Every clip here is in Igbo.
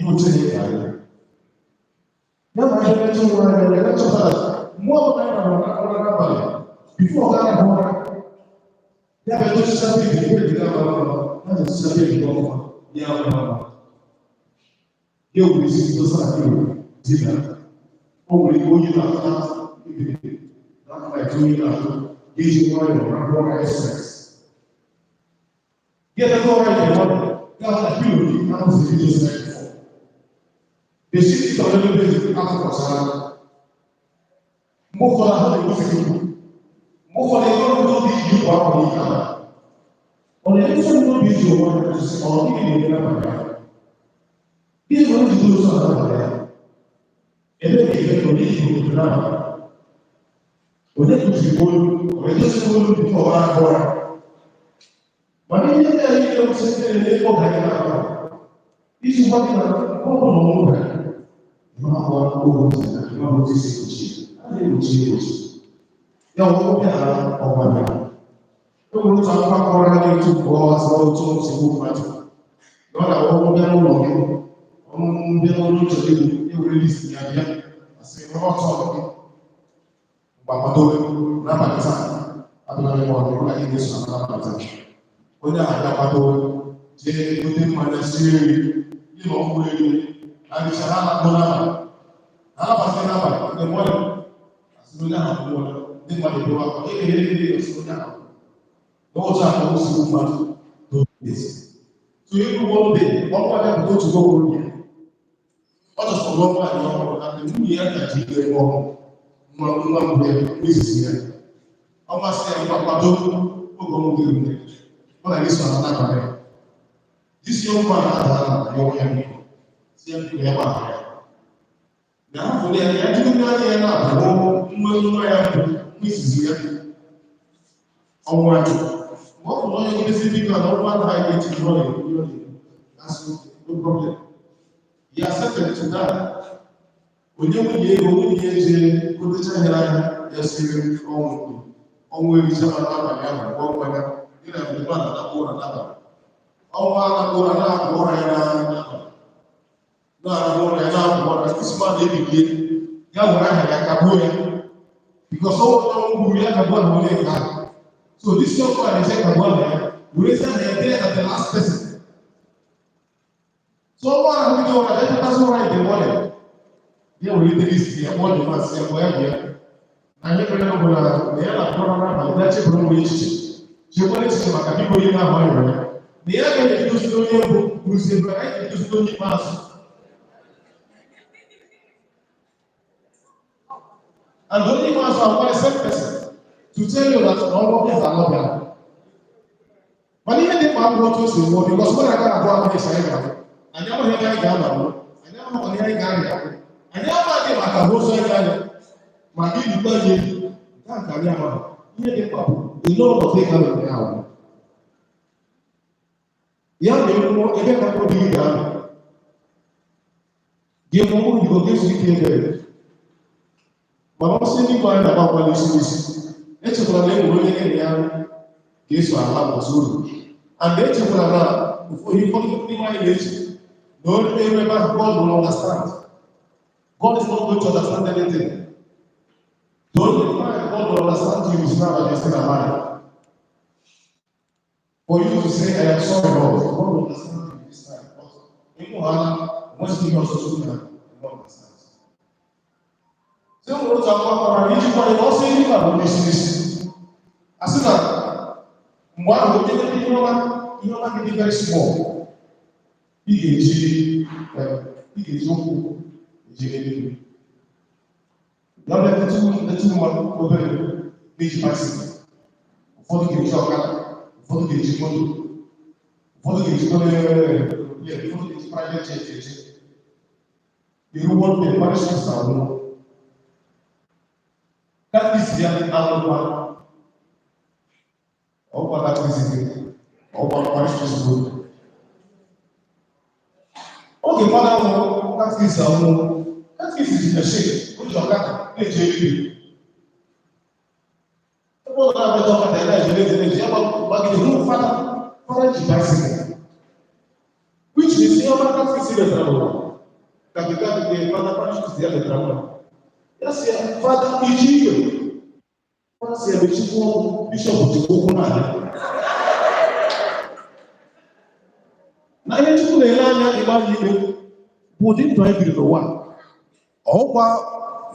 Biko, Chineke anyị. Ya na ihe na-eche onwe anyị ya na-echọpụtara mgbe ọbụla anyị nọrọ ụra n'abalị, before ọ gaghị ụra, ya bụ edochicha bed, bed ga-aba ụra, ya na-edochicha bed ọfụma, ya ụra. Ya nwere isi dosa na pillow dina. O nwere ike oyi na-atụ ebili na-ata oyi na-atụ, ga-eji nwayọọ rahụ ụra express. Gị eteta ụra nke mmadụ, gaa na pillow gị anụziri idozi na before. The sheet on the bed atụkwasara. Mgbe ụfọdụ ahụ na-egosi gị, mgbe ụfọdụ ebe ọrụ obi iji ụkwụ akwa n'ike abalị. Ọ na-egosi m n'obi iji onwe anya sị, ọ gịnị na-eme n'abalị ahụ? Gịnị mere o ji dị otu a n'abalị ahụ? Ebe ka ebe onye ji obodo n'abalị? Onye kụziri olu? Ọ edozi olu dị ka ọbara ụra? Mana ihe ndị a niile kwụsị ndị na-eme oge anyị na-abalị. Iji gwa gị na ọ bụ na ọnwụ bịara, ịmakwa oge otu na ịma otu esi ekpuchi, a na-ekpuchi ekpuchi. Ya ọgwụgwụ bịara, ọgwa bịara. E nwere otu akwụkwọ kọrọ anyị otu mgbe ọ gbasara otu nsogbu mmadụ. Na ọ na-awụ ọnwụ bịa n'ụlọ gị, ọnwụ bịa n'ụlọ uche gị, ewere list ya bịa, asị rụọ ọtọ gị. Mgbe akwadobe n'abalị taa, abụla m ọrụ na gị ga-eso n'abalị taa. Onye ahụ abịa kwado, jee gote mmanya, sie nri, ịnọ ọkụ elu, na richara alakpọ n'abalị. Na alabasị n'abalị, ndị mmadụ asị onye ahụ anwụọla, ndị mmadụ ebewe akwa, ekele ndị asị onye ahụ. N'otu a ka o si mmadụ n'obi. So ịrụ one day, ọkwa ya bụ otu okorobịa. Ọ chọsọrọ lụọ nwaanyị ọhụrụ na nwunye ya ka ji ike ọhụrụ nwa nwa mbụ ya n'izizi ya. Ọ masị ya, ngwa, kwado oge ọnwụ gị ruru. Mụ na gị so na n'abalị. This young man adaala na ya ya biko. Si ya biko, ya gbaghara ya. Na afọ ya ya jiri anya ya na-abụ nwa nwa ya mbụ n'izizi ya. Ọnwụ ajụ. Mgbe ọ bụ na onye nkụzi biko na ọnwụ anaghị eji ihe ọ na-ekwu ihe ọ na-ekwu. That's okay, no problem. He accepted to die. Onye nwunye ego, nwunye ya eje gotecha ihe n'ahịa, ya siri ọnwụ. Ọnwụ ericha ma n'abalị ahụ gwọ mmanya dị na mgbe mmadụ na-akpọ ụra n'abalị. Ọnwụ anakpọ ụra, na-akpọ ụra ya n'abalị. Na-arahụ ụra ya, na-akpọ ụra. This man ebibie ya were aha ya kagbuo ya. Because ọnwụ ọnwụ gburu ya, kagbuo na onye nke ahụ. So this young man eje kagbuo aha ya, were sị aha ya dee as the last person. So ọnwụ ahụ bido ụra, ya chetasị ụra in the morning. Ya welite isi ya kpọọ the man, sị ya kpọọ ya bịa. Na ihe mere bụ na na ya na-akpọrọ n'abalị bịa cheburu onwe echiche. Chekwara echiche maka biko onye na-ahụ ayọrọ ya. Na ya agaghị edozi onye mbụ bụrụzi ebe anyị ga-edozi onye ikpeazụ. And onye ikpeazụ akwa same person to tell you that na ọnwụ bịa ala bịara. Mana ihe dị mkpa abụrụ otu o si nwụọ, because mụ na aga abụọ amaghị esi anyị ga-abụ. Anyị amaghị ebe anyị ga-anọ anwụ. Anyị amaghị ihe anyị ga-arịa ahụ. Anyị amaghị maka ahụ ozu anyị anya. Ma gị yikwa ya eyi. Nke a ka anyị amaghị. Ihe dị mkpa bụ ile ọnọdụ ị ga-anọ ya ahụ. Ya na nwụọ, ebe ka mkpụrụ gị ga-anọ. Gị nwụọ, mkpụrụ gị ga-ezu ike ebere. Mana ọsọ eluigwe anyị na-agba agba n'isi n'isi. Echekwala na e nwere onye gị na ya ga-eso ala mbọsị uru. And echekwala na ụfọdụ ụfọdụ n'ime anyị na-eche na onye ebe ahụ, God will understand. God is not going to understand anything. The only time God will understand you is now that you're still alive. For you to say, "I am sorry, Lord," God will understand you this time. But ịmụ ha nwesịghị ihe ọzọ na God understands. Sị nwere otu akwụkwọ kọrọ anyị iji kwanye na ọsọ eluigwe a bụ n'isi n'isi. A sị na mgbe ahụ onye nweta ihe ọma, ihe ọma gị dị very small. Ị ga-eji ụkwụ eji eluigwe. Ya bụ etu etu mma obere na-eji bicycle. Ụfọdụ ga-eji ọkada, ụfọdụ ga-eji moto, ụfọdụ ga-eji aeroplane, ụfọdụ ga-eji private jet eje. Iru one day, parish priest anwụọ. Catechist ya anwụkwa. Ọkwa catechist gị, ọkwa parish priest bụ. Oge fada nwụrụ, catechist anwụọ. Catechist ji machine, o ji ọkada na-eje eluigwe. Ebe ọ na-abịa ọkada ya na-eje na-eje na-eje, ya gbagide hụ fada, fada ji bicycle. Which means ihe ọma catechist metara n'ụwa. Ka nke Fada Patrick ya letara mma. Ya sị ya, "Fada, iji igwe?" Fada sị ya, "Mechikwa ọnụ, bishọp jikwa ụkwụ na-abịa." Na ihe Chukwu na-ele anya ịgba anyị ikpe bụ ụdị ndụ anyị biri n'ụwa. Ọkwa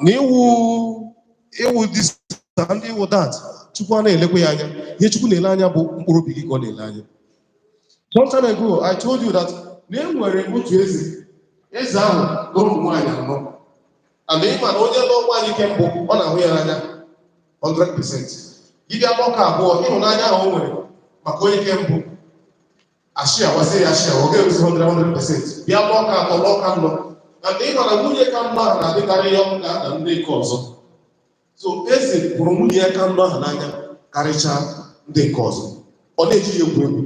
na ịwụ this and ịwụ that, Chukwu a na-elekwa ya anya. Ihe Chukwu na-ele anya bụ mkpụrụ obi gị ka ọ na-ele anya. Some time ago, I told you that na e nwere otu eze. Eze ahụ lụrụ ụmụ nwaanyị anọ, and ị ma na onye lụọ nwaanyị nke mbụ, ọ na-ahụ ya n'anya 100%. Gị bịa lụọ ka abụọ, ịhụnanya ahụ o nwere maka onye nke mbụ ashị awazie ya ashị, ọ ga-eruzi 100%. Bịa lụọ ka atọ, lụọ ka anọ, and ị ma na nwunye ka mbụ ahụ na-adịkarị ya ọkụ na ndị nke ọzọ. So eze hụrụ nwunye ya ka mbụ ahụ n'anya karịchaa ndị nke ọzọ. Ọ na-eji ya egwu egwu,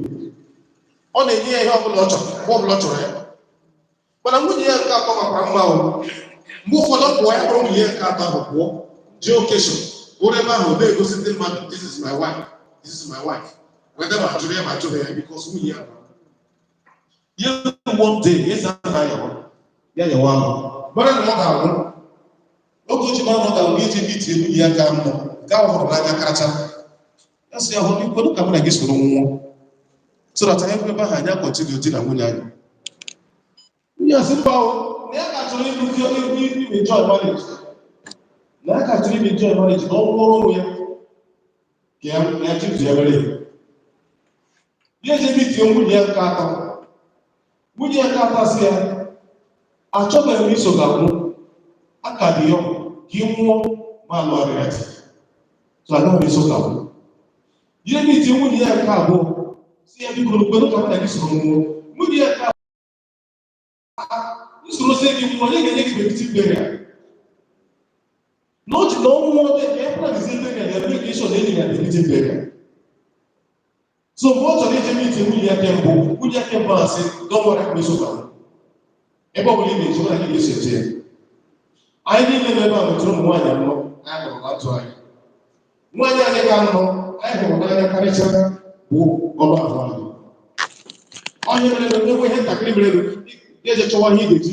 ọ na-enye ya ihe ọbụla ọ chọrọ mgbe ọbụla ọ chọrọ ya. Mana nwunye ya nke atọ makwara mma o. Mgbe ụfọdụ ọ pụọ, ya kpọrọ nwunye ya nke atọ ahụ pụọ, jee occasion, bụrụ ebe ahụ na-egosi ndị mmadụ, "This is my wife, this is my wife," whether ma jụrụ ya ma jụrụ ya, because nwunye ya ya. One day, eze ahụ na-ayawa ya yawa ahụ, mara na ọ ga-anwụ. Oge o ji mara na ọ ga-anwụ, iji meet nwunye ya ka mbụ, nke ahụ hụrụ n'anya kacha ya, sị ya, "Hụ, kwenu ka mụ na gị soro nwụọ, so that anyị ebe ahụ anyị a-continue di na nwunye anyị." Nwunye ya sị mba o, na ya ka chọrọ ịlụ di, ime enjoy marriage, na ya ka chọrọ ime enjoy marriage, na ọ nwụọrọ onwe ya ka ya ya chizu ya mere ya. Ya eje meet nwunye ya nke atọ. Nwunye ya nke atọ sị ya, "Achọbeghị m iso gị anwụ, aka dị ya ka ị nwụọ ma alụgharịa di, so agaghị m eso gị anwụ." Ya meet nwunye ya nke abụọ, si ya, "Biko, kwenu ka mụ na gị soro nwụọ." Nwunye ya nke usoro sie gị nwụọ, onye ga-enye gị befitting burial? Na o ji na ọnwụ dị ka ya planizie burial ya, mee ka ịchọ na enyi ya befitting burial. So mgbe ọ chọrọ ije meet nwunye ya nke mbụ, nwunye ya nke mbụ asị, "Don't worry, m eso gị ebe ọ bụla ị na-eje, mụ na gị ga-eso eje ya." Anyị niile nọ ebe a nwetara ụmụ nwaanyị anọ anyị hụrụ na ndụ anyị. Nwaanyị anyị ga-anọ anyị hụrụ n'anya karịchaa bụ ọnụ ahụ anyị. Onye mere enwe ihe ntakịrị mere ga-eje chọwa ihe ị ga-eji.